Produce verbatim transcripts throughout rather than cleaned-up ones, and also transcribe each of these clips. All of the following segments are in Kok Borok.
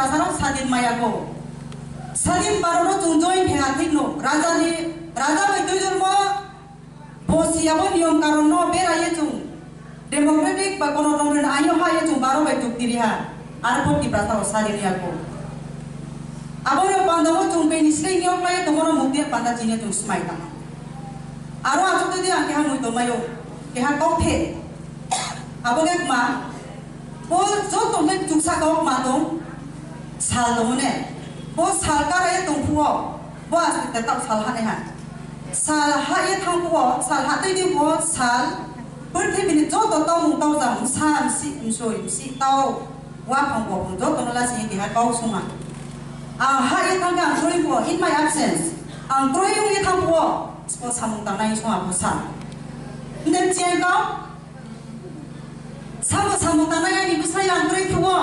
Tiprasarok sadin maya ko. Sadin Bharat no chwng join khe ha thik no. Raja ni, raja bai twi jormo bosi abo niyom karon no bera ye chwng democratic ba gonotontro ni aino ha ye chwng Bharat bai tuk tiri ha. Ar bo Tiprasarok sadin ya ko. Abo no panda o chwng bini slei niyok lai to mono mukti panda chini chwng smai ta. Aro achuk twi ang keha mui tongmai o. Keha kok the. Abo khe ma. Bo joto le chuksa kok ma tong. Sal tong ne. Bo sal kara ye tong phuo. Bo aswk ta tau sal ha ne ha. Sal ha ye thang phuo, sal ha twi di phuo, sal. Purthimbi ni joto tongmung tau jang, sa msi, msoi, msi, tau. Wa phang bo phang joto no lasi ye keha kok sung ha. Ang ha ye thang khe ang kroi phuo, in my absence. Ang kroi wng ye thang phuo. Bo samung tangnai sung ha bo sal. Nde cheng kau. Sabo samung tangnai ani bwsai ang kwrwi thuo.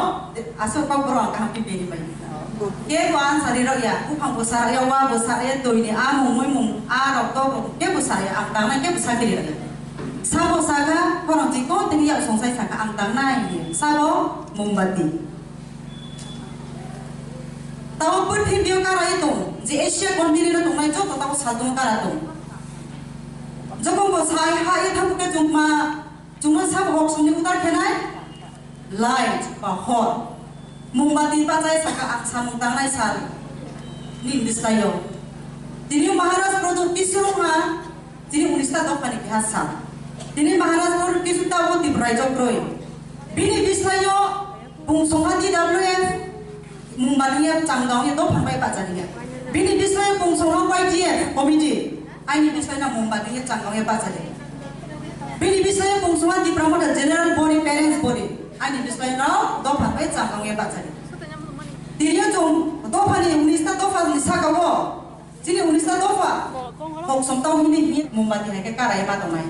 Aswk kok borok ang kaham khe bini bai. Kebo ang sari rok ya, buphang bo sa ya, wa bo sa ya, twi ni a mung, mui mung, a rok, tok rok, kebo sa ya, ang tangnai kebo sa kiri rok ya. Sabo sa kha, khorang chi ko tini yak songsai sa kha, ang tangnai hinwi. Sabo mombati. Tabo purthimbi o kara ye tong, je Asia continent o tongnai joto tabo sal tong kara tong. Jokhon bo sai ha ye thang khe chwngma Chwngno sabo hok songni udar khenai light ba hor. Mombati bachai saka ang samung tangnai sal ni bwskango. Tini Maharaj Pradyot Kishore wngkha chini unista dophani keha sal. Tini Maharaj Pradyot Kishore tabuk Tripura rajyo kroi. Bini bwskango bung songha D W F Mumbai ni ya changdong ya dophang bai bachani ya. Bini bisai pungsong no bai G F committee. Aini bisai na Mumbai ni ya changdong ya bachani. Bini bisai pungsong ha Tipra Motha general body, parents body. Aini bisai no dophang bai changdong ya bachani. Tini ya chung dophani unista dopha ni saka wo. Chini unista dopha. Kok som tau hini hini mombati hai ke karai ma tongnai.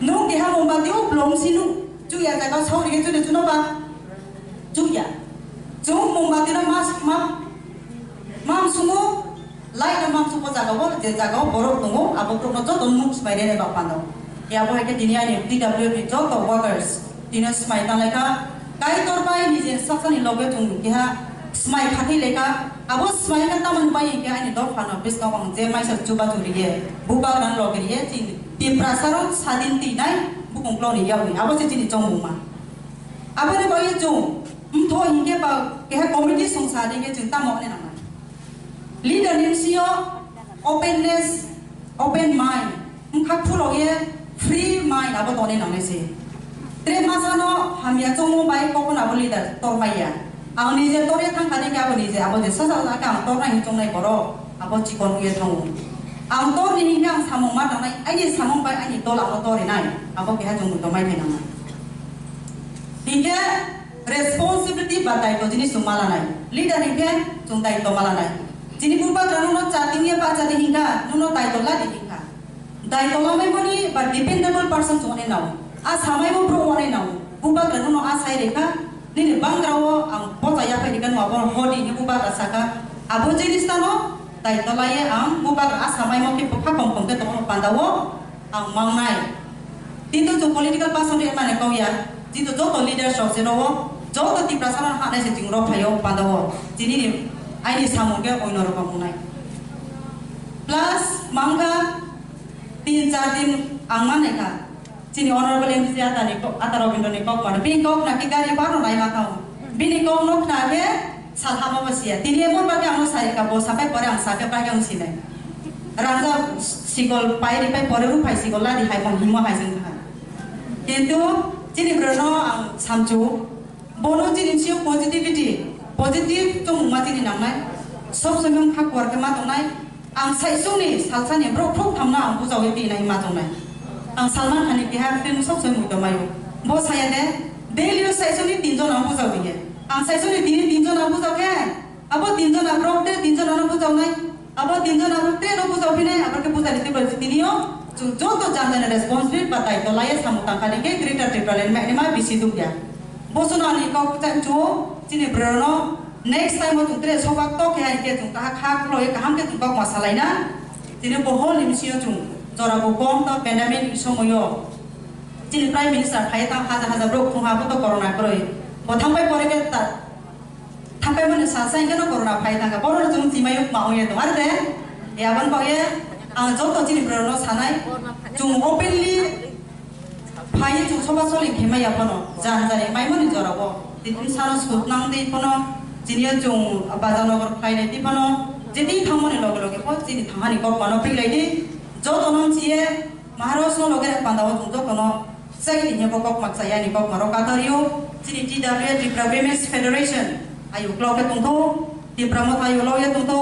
Nung keha mombati o blong sinu. Chuya jaga sauri ke chune chuno ba. Chuya. Chung mombati no mas ma, mam sumo. Lai no mam sumo jaga o, je jaga o borok tongo, abo borok no joto nuk smai rene ba pano. Ya bo hai ke tini ani T W F ni joto workers. Tino smai tanglai kha, Kaitor bai niji saksani loge chung keha smai khathai lekha, abo smai kha tamoni bai hinkhe aini dophano bwskango ang je maisa chubachu riye, bubagrang loge riye, chini Tiprasarok sadin twi nai bukung kloni yakni, abo se chini chongmungma. Aboni bagwi chung mtho hinkhe ba keha committee songsa hinkhe chwng tamo hwnwi nangnai. Leader ni bisingo openness, open mind, wngkha khulok ye free mind abo tonwi nangnai se. Tre masano hamya chongmo bai kokno abo leader tormai ya. Ang nije torya thangkha de khe abo nije abo je sasa sasa khe ang tornai hinwi chongnai borok abo chikon wngye thango. Ang torni hinkhe ang samung ma tangnai, aini samung bai aini dol abo torinai, abo keha chwng tongmai khe nangnai. Hinkhe responsibility ba daitw jinis chwng ma lanai. Leader hinkhe chwng daitw ma lanai. Chini bubagra nwngno chati wngya bachadi hinkha, nwngno daitw ladi hinkha. Daitw lamaimani ba dependable person chwng wnwi nao. A samaimo bro wnwi nao. Bubagra nwngno a sai rekha, nini bangrao ang bocha yaphai rikha, nwng abo hodi hinwi bubagra sakha. Abo jinis tano daitw laiye ang bubagra a samaimo khe bwkha kom kom khe tongmo pandao. Ang mangnai. Kintu chwng political person rok mane kok ya, kintu joto leaders rok se rwo, joto Tiprasa no hanai se chwng rok phaio panda o. Chini ni aini samung khe oino rok wngnai. Plus mangkha tin char din ang manai kha. Chini honorable M C Ata ni kok, Ata Robindra ni kok mano. Bini kok na ki gari baro nai ma thang. Bini kok no khna khe Salhamo bo siya. Tini emon bagwi ang sari ka bo sapai pore ang sakhe pai ang sinai. Rangja sikol pai ri pai pore ru pai sikol ladi hai mong himo hai jeng kha. Kintu chini brano ang samchu bono chini sio positivity, positive to mungma chini nangnai. Sob somoi khak war khe ma tongnai. Ang saisungni salsani borok thok thamno ang bujawi twi nai ma tongnai. Ang Salman Khan ni keha film sok soi mui tongmai o. Bo saya de, daily o saisungni tinjon ang bujao diye. Ang saisungni tini tinjon ang bujao khe, abo tinjon ang borok de tinjon ano bujao nai. Abo tinjon ang borok de no bujao phinai, abo khe bujani twi bai tini o. Chwng joto jang jani responsibility ba daitw laiya samung tangkha ni khe Greater Tipraland mai ma bisi dukya. Bosono ani kok cha chu chini brano next time o chwng tere soba tok khe hai khe chwng kaham kha khwlai kaham khe chwng kok ma salai na. Tini bo hol ni bisingo chwng jora bo kom ta pandemic ni somoyo chini Prime Minister phai ta haja haja borok thung ha bo to corona kwrwi. Bo thang bai pore khe ta Hapai mani salsa hingke no corona phai thangkha, borok no chwng chimai uk ma ongya tong, are de? E aboni bagwi ang joto chini borok no sanai, chwng openly phai chwng soba soli khe maya phano, jan jani mai mani jora o, tini sano sut nang di phano, chini yo chwng bazar nogor khlai nai di phano, je di thang mani loge loge pho chini thang hani kok mano pik lai di, joto no chiye, Maharaj no loge panda o chwng joto no, chai ni hebo kok ma chaya ni kok ma ro katar yo, chini T W A Tripura Women's Federation, ayu klok ke tong tho, Tipra Motha ayu lo ye tong tho,